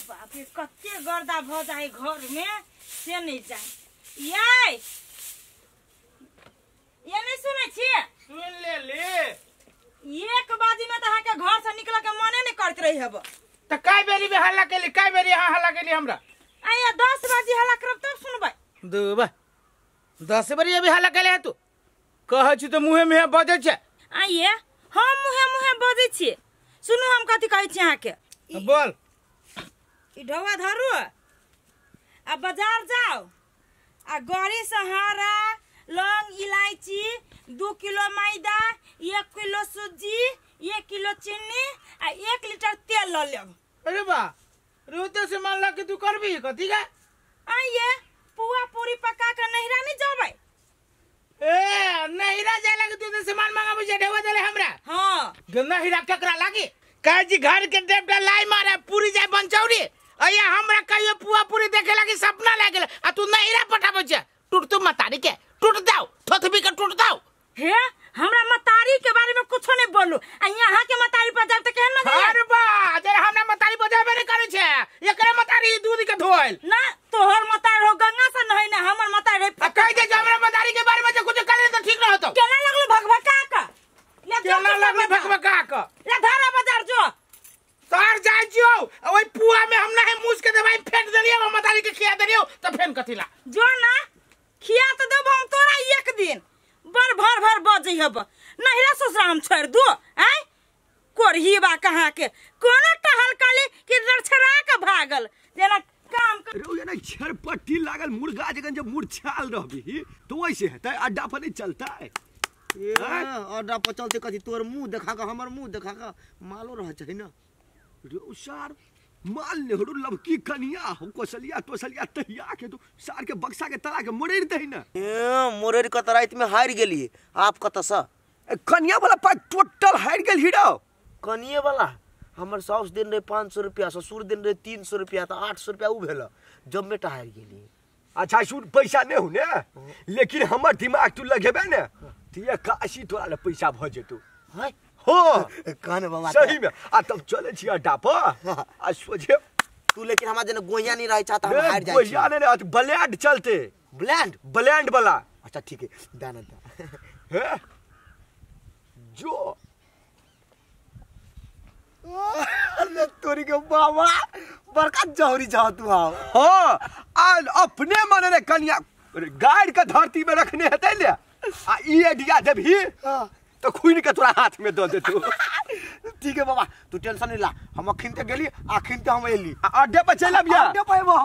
बाप रे कते गर्दा भ जाए घर में से नहीं जाए। ये ये नहीं सुनै छियै? सुन ले ले। एक बाजी में त अहाँ के घर से निकल के मने नहीं करत रही हब। त काय बेरी में हल्ला केली, काय बेरी यहाँ हल्ला केली हमरा? आया 10 बाजी हल्ला करब तब सुनबै। दुबा 10 बारी अभी हल्ला केले है तू? कहै छी त मुहे मुहे बजै छै। आइए हम मुहे मुहे बजै छी। सुनू हम कथी कहै छी अहाँ के। बोल। ई ढौआ धरू आ बाजार जाओ आ गरी सहारा लौंग इलायची 2 किलो मैदा 1 किलो सूजी 1 किलो चीनी आ 1 लीटर तेल ल लेब। अरे बा रोते से मान ला के तू करबी कथी का? आइए पुआ पूरी पका के नहिरा नहीं जाबै। ए नहिरा जाय लागे तू सामान मंगाबै छै ढेवा देले हमरा। हां नहिरा केकरा लागे? काहे जी घर के डेबटा लाई मारे पूरी जाय बनचौरी अया हमरा कहियो पुआ पूरी देखे लागी सपना लागल आ तू नहिरा पठाबै छै। टूट तू मतारी के टूट दाओ थोथबी के टूट दाओ। हे हमरा मतारी के बारे में कुछो नहीं बोलू आ यहाँ के मतारी पर जाब त केहन मजा। अरे बा जरा हमरा मतारी बजाबे नहीं करे छै, एकरे मतारी दूध के धोयल ना। तोहर मतारी हो गंगा से नहीं ना हमर मतारी रे। आ कह दे जे हमरा मतारी के बारे में जे कुछ करे त ठीक रहतो। केना लगलो भगभका के? ले केना लगलो भगभका के? ले धारा बाजार जो तार जाय छियो ओइ पुआ में हम नहीं मूस के दवाई फेंक देलियो हम मतारी के खिया देलियो त फेन कथिला जो ना खिया त देबो हम तोरा एक दिन बड़ भर भर बजै हब। नहिरा ससुरा हम छोड़ दो आय कोरही बा कहाँ के कोनो टहल काली कि लड़छड़ा के भागल जेना काम कर। रो ना छरपट्टी लागल मुर्गा जगन जब मुरछाल रहबी तो वैसे हेतै अड्डा पर नहीं चलता है। ए अड्डा पर चलते कथी तोर मुंह देखा के हमर मुंह देखा के मालो रह छै ना। रो सार माल नेहरू लबकी कनिया हो कोसलिया तोसलिया तहिया के तू सार के बक्सा के तला के मोड़ेर दही ना। ए मोड़ेर के त रात में हार गेली आप कत स कनिया वाला पाई टोटल हार गेल हीरो। कनिए वाला हमर साउस दिन रहे 500 रुपया ससुर दिन रहे 300 रुपया त 800 रुपया उ भेल जब मेटा हार गेली। अच्छा सुन पैसा नहीं हो ने लेकिन हमर दिमाग तू लगेबे ने त 81 तोरा ले पैसा भ जेतौ। हाय हो कान बाबा सही में आ तब चले छी अड्डा पर आ सोझे तू लेकिन हमरा जेना गोइया नहीं रहे चाहता हम हार जाय छी। गोइया नहीं रहे ब्लैंड चलते। ब्लैंड ब्लैंड वाला। अच्छा ठीक है दाना दा हे जो अरे तोरी के बाबा बड़का जहरी जा तू आओ। हां आ अपने मन रे कनिया गाड़ के धरती में रखने हेतै ले आ ई एडिया देबही तो खून के तोरा हाथ में दऽ देतौ। ठीक है बाबा तू टेंशन नहीं ला हम अखिन ते गेली अखिन ते हम एली अड्डे पर चल अबिया अड्डे पर एबो।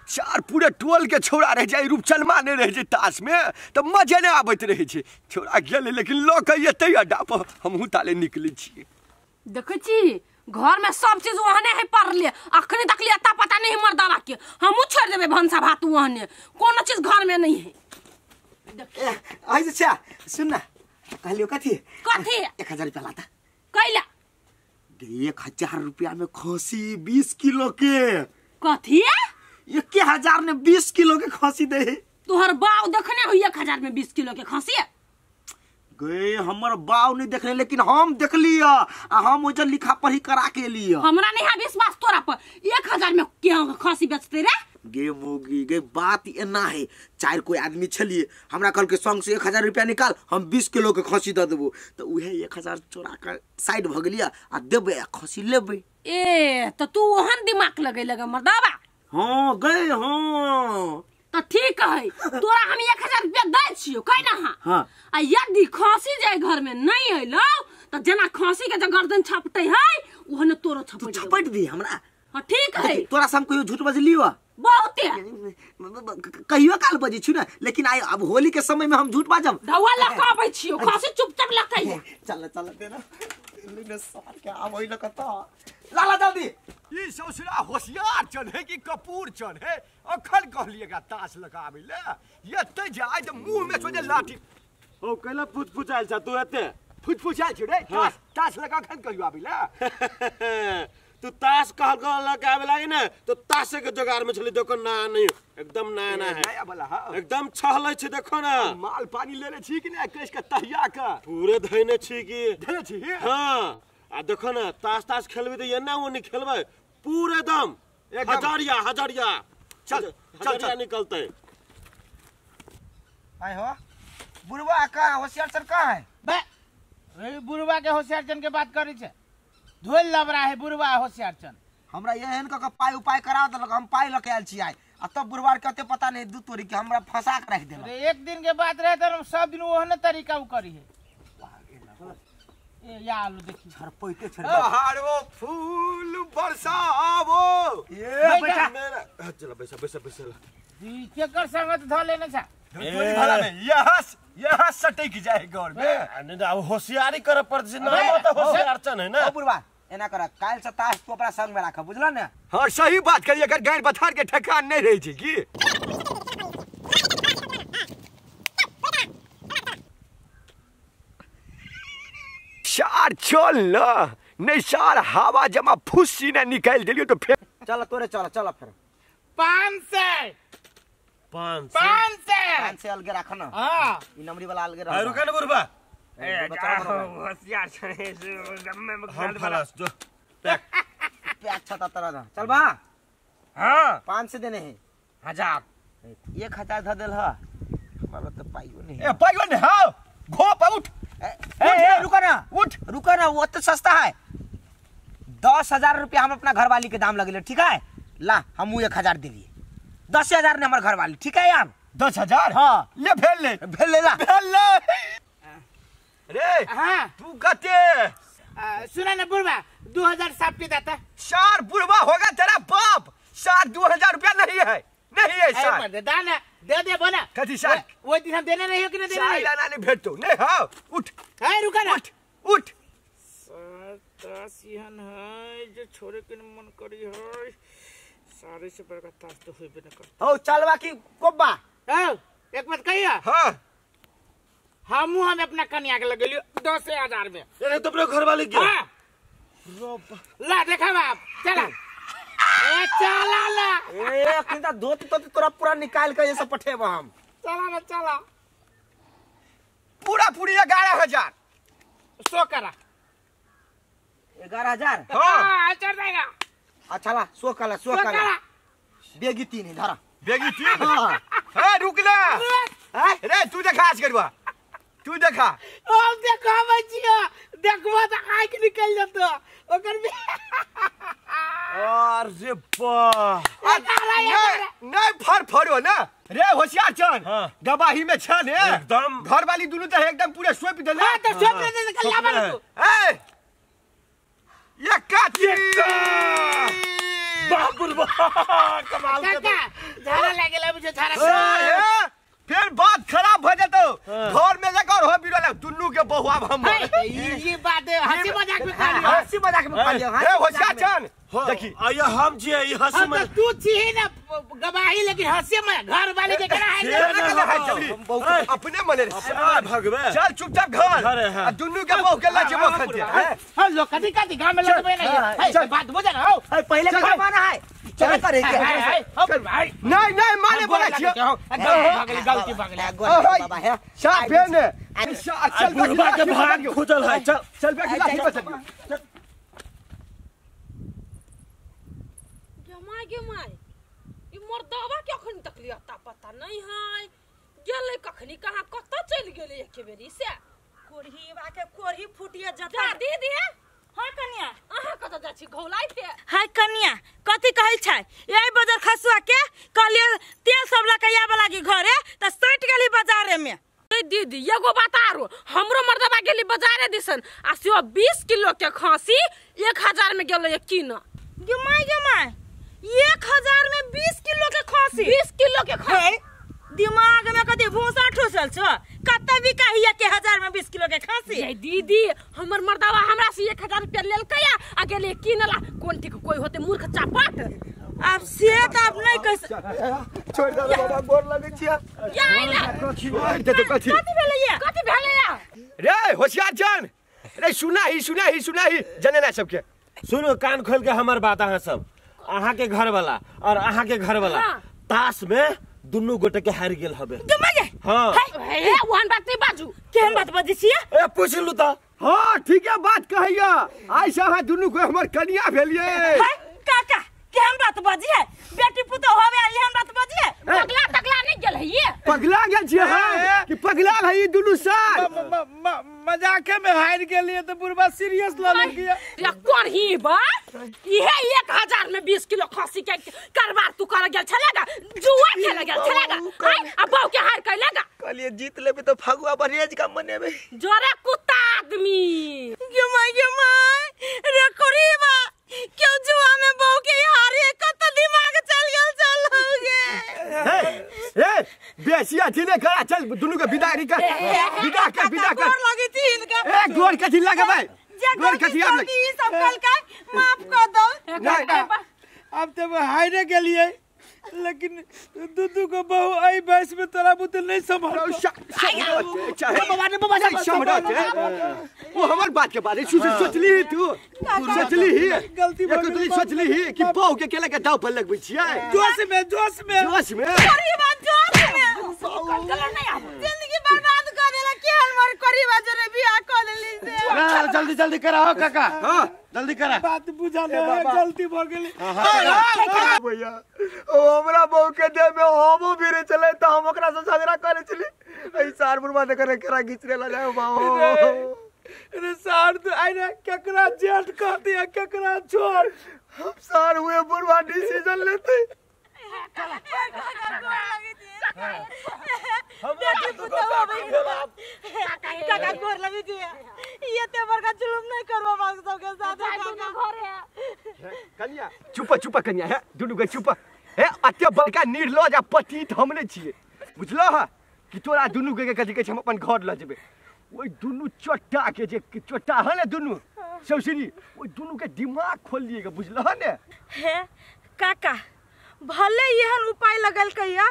चार पूरे टोल के छौड़ा रह जाय रूपचनमा नहीं रह जाय ताश में त मजे नहीं आबैत रहे छै। छौड़ा गेलै लेकिन लऽ के एतै अड्डा पर हमहूँ ताले निकलै छियै। देखै छी घर में सब चीज ओहने है पड़ले अखनी तक ले अता पता नहीं मर्दावा के हमहूँ छोड़ देबै भनसा भात ओहने कोनो चीज घर में नहीं है। आई अच्छा सुन ना कहलियो कथी कथी 1000 रुपया लाता कैला? 1000 रुपया में खसी 20 किलो के। कथी 1000 में 20 किलो के खसी दे। तोहर बाऊ देखने हो 1000 में 20 किलो के खसी? गए हमर बाऊ नहीं देखने लेकिन हम देख लिया आ हम ओजन लिखा पढ़ी करा के लिया। हमरा नहीं है विश्वास तोरा पर 1000 में के खसी बेचते रे? गे मोगी गे बात एना है चार कोई आदमी छलिए हमरा कहल के संग से 1000 रुपया निकाल हम 20 किलो के खसी दे देबो त उहे 1000 चोरा के साइड भ गेलिया आ देबे आ खसी लेबे। ए त तू ओहन दिमाग लगे लगा मर्दावा। हां गए हां त ठीक है तोरा हम 1000 रुपया दै छियो कह ना। हां हां आ यदि खसी जाय घर में नहीं अइलो त जेना खसी के जे गर्दन छपटै है ओहने तोरो छपट दी हमरा। हां ठीक है तोरा से हम कहियो झूठ बजलियो? बहुते कहियो काल बजै छु ना लेकिन आई अब होली के समय में हम झूठ बाजब। धौआ लक आबै छियो खसी चुपचाप लकै। चल चल देना लेने सार के आबै लक त लाला जल्दी। ई ससुरा होशियार चन है कि कपूर चन है अखन कहलिएगा ताश लगाबै ले एतै जाय त मुंह में सोझे लाठी। ओ कैला फुचफुचायल छ तू एते? फुचफुचायल छ रे ताश ताश लगा अखन कहियो आबै ले। तू ताश कहल कहल लगा आवे लागे ना तो ताशे के जोगार में छली देखो ना नहीं एकदम नया नया है नया वाला। हां एकदम छहलै छै देखो ना माल पानी लेले छी कि नै कस के तहिया के पूरे धैने छी कि धैने छी। हां आ देखो ना ताश ताश खेलबे त एना ओनी खेलबे पूरे दम हजारिया हजारिया चल चल चल निकलते। आय हो बुढ़वा का होशियार सर कहाँ है बे? रे बुढ़वा के होशियार चन के बात करी छे, धोल लबरा है बुढ़वा होशियार चन। हमरा एहन क के पाई उपाय करा देलक, हम पाई लके आयल छी आइ, आ तब बुढ़वा के कते पता नहीं दू तोरी के हमरा फंसा के राख देलक। रे एक दिन के बात रहे त सब दिन ओहने तरीका उ करी है। ए या आलू देखी छरपैते छर बहारो फूल बरसावो। ए बेटा मेरा चल बैसा बैसा बैसा दी केकर संगत ध लेने छा तोरी भला में यह सटक जाए घर में। नहीं अब होशियारी करे पड़त छै ना, तो होशियार चन है ना। ओ बुढ़वा एना कर काल से ताश तू अपना संग में राख, बुझला ने? हां सही बात करी, अगर गाय बथार के ठकान नहीं रही छै की। सार चल ना नहीं सार हवा जमा फुस्सी ना निकाल देलियो तो फिर चल तोरे चल चल फिर 500 500 500 अलगे राख ना। हां ई नमरी वाला अलगे राख। रुका ना बुढ़वा, ए होशियार छने गम्मे में हम खलास जो पैक पैक छता तरह ना चल बा। हां 500 देने हैं 1000 1000 ध देल ह हमरा तो पाइयो नहीं। ए पाइयो नहीं हां घोप उठ। ए रुको ना उठ रुको ना, वो तो सस्ता है। 10,000 रुपया हम अपना घरवाली के दाम लगेले, ठीक है? ला हम 1000 दे दिए, 10,000 ने हमारे घरवाली, ठीक है यार? 10,000 हाँ ले भेल ले भेल ले ला भेल ले। अरे हाँ तू कते सुना ना बुढ़वा 2000 साफ के दाता। चार बुढ़वा होगा तेरा बाप, सार 2000 रुपया नहीं है नहीं है सार। दाना दे दे बोला कथी सार वो दिन हम देने नहीं हो कि नहीं देने नहीं लाना नहीं भेटतो नहीं। हाँ उठ है रुका ना उठ उठ। ताश एहन है जो छोड़े के मन करी है, सारे से बड़का ताश तो होबे न करता। हो चलवा की कोब्बा एक बात कहिया। हां हमू हम अपना कन्या के लगेलियो 10,000 में। अरे तो अपने घर वाले गया। हां ला देखा बाप चला ए चला ला ए किंता धोती तो तोरा पूरा निकाल के ये सब पठेबो हम। चला ना चला पूरा पूरी 11,000 सो करा 11,000। हां चल जाएगा। अच्छा ला सो कला सो कला बेगी 3 है धरा बेगी 3। हां ए रुक ले रे तू देखा आज करवा तू देखा हम देखा बचिया देखबो त आंख निकल जतो ओकर। अरे वाह नहीं फर फरो ना रे होशियार चन। हाँ। गवाही में छन है एकदम घर वाली दोनों तो एकदम पूरे सौंप देले। हां तो सौंप दे कल लावा तू ए ये काची बाप रे बाप कमाल का झाड़ा लागेला मुझे झाड़ा। फिर बात खराब हो जतो घर में जाकर हो बिरोला दुन्नू के बहुआ हम ये बात हंसी मजाक में खा लियो हंसी मजाक में खा लियो। ए होशियार चन देखी आया हम जी ये हंसी में तू छी ना गवाही लेकिन हंसी में घर वाले के करा है अपने मने भगवे चल चुपचाप घर आ दुन्नू के बहु के लचबो खते हां लो कथि कथि गांव में लगबे नहीं है बात बुझा ना। हो पहले का जमाना है चल करे के नहीं नहीं माने बोला छी गलती भगले बाबा है साफ है ने चल बुढ़वा के भाग खुजल है चल चल बैठ लाठी बचल। गे my ई मर्दवा के अखन तक लिया ता पता नहीं है गेलै कखनी कहां कत चल गेलै एके बेरी से कोरही बा के कोरही फुटिया जता दीदी। हां कन्या अहां कत जा छी घौलाइते। हाय कन्या कथि कहै छै एई बजर खसुआ के कहलिए तेल सब लके आबे लागी घरे त सट गेली बाजारे में। ए दीदी एगो बात आरो हमरो मर्दवा गेली बाजारे दिसन आ से 20 किलो के खांसी 1000 में गेलै किन। गे my गे my 1000 में 20 किलो के खांसी 20 किलो के खांसी दिमाग में कथि भूसा ठुसल छ कत बिकाही 1000 में 20 किलो के खांसी। ये दीदी हमर मर्दवा हमरा से 1000 रुपया लेलकै आ गेलै किनला कोन ठीक कोई होते मूर्ख चापट अब से त अब नहीं कह छोड़ दे बाबा गोर लगे छिया या आइला छोड़ दे तो कथि कथि भेलै या कथि भेलै या रे होशियार जन रे सुना ही सुना ही सुना ही जने ना सबके सुनो कान खोल के हमर बात अहाँ सब अहाँ के घर वाला और अहाँ के घर वाला ताश में दुनू गोटे के हार गेल हबे। हां हे ओहन बात नहीं बाजू केहन बात बजै छियै ए पूछ लू त। हां ठीक है बात कहैया आइ से अहाँ दुनू को हमर कनिया भेलिए। काका केहन बात बजी पगला गेल छियै हम कि पगला है ई दुनू साल मजाके में हार गेलिए तो बुढ़वा सीरियस ल लेलकै। या करही बा इहे 1000 में 20 किलो खसी के कारोबार तू कर गेल छलेगा जुआ खेले गेल छलेगा आ बहू के हार कैलेगा। कहलिए जीत लेबे तो फगुआ बढ़िया जका मनेबे। जोरे कुत्ता आदमी गे माय गे माय रे करीबा क्यों जुआ में बहू के हारे कत दिमाग चल गेल चल गे। हे हे बेसी अथी ने करा चल दुनू के विदाई कर विदा कर विदा कर। गोर लगी थी इनका ए गोर कथी लगबै गोर कथी आब ई सब कल का माफ कर दो। अब तो हारे गेलिए लेकिन दू दू को बहू आई बस में तोरा बुते नहीं संभाल चाहे बाबा ने बाबा समझते वो हमर बात के बारे सोचली ही तू सोचली ही गलती भ गेल सोचली ही कि बहू के केला के दाव पर लगबै छियै जोश में जोश में जोश में करीबा जोश में कलर नहीं आबो जिंदगी बर्बाद कर देला केहन मर करीबा जोरे बियाह कर देली से। जल्दी जल्दी कराओ काका हां जल्दी करा बात बुझा ले गलती भ गेली भैया। ओ हमरा बहू के दे में हमो भी चले त हम ओकरा से झगड़ा करे छली ए सार बुढ़वा दे करे केरा घिच रे ला बाबू। रे सार तू आई रे केकरा जेठ कहती है केकरा छोड़ हम सार हुए बुढ़वा डिसीजन लेते। काका गोर लगी थी ये ते बड़का जुलुम नहीं करबो मांग सबके साथ कन्या चुप चुप कन्या है दुनू के चुप हे अते बड़का निर्लज आ पतित हम नै छियै बुझलो ह कि तोरा दुनू के कथी कहै छै हम अपन घर ल जेबै। ओइ दुनू चोट्टा के जे चोट्टा है ने दुनू सौसरी ओइ दुनू के दिमाग खोल लिए बुझलो ह ने। हे काका भले एहन उपाय लगल कहिया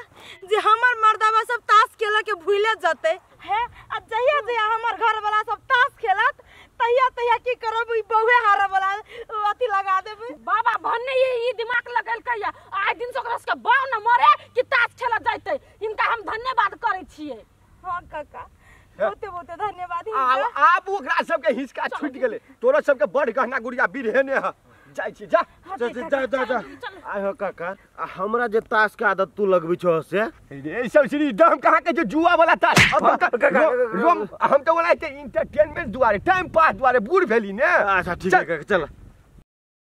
जे हमर मर्दावा सब ताश खेल के भूले जते है आ जहिया जहिया हमर घर वाला सब ताश खेलत तहिया तहिया की करब ई बहुए हारे वाला अथी लगा देबै। बाबा भन्ने ये दिमाग लगल कहिया आइ दिन से ओकरा सबके बाव न मरे कि ताश खेल जइते इनका हम धन्यवाद करै छियै। हां काका बहुते बहुते धन्यवाद। आब ओकरा सबके हिसका छूट गेलै तोरा सबके बड़ गहना गुड़िया बिरहेने ह जाइ छी जा जा जा जा जा। आइ हो काका आ हमरा जे ताश के आदत तू लगबै छौ से रे सौसरी दम कहाँ के जो जुआ वाला ताश हम तो बोला इंटरटेनमेंट दुआरे टाइम पास दुआरे बूढ़ भेली ने। अच्छा ठीक है काका चल।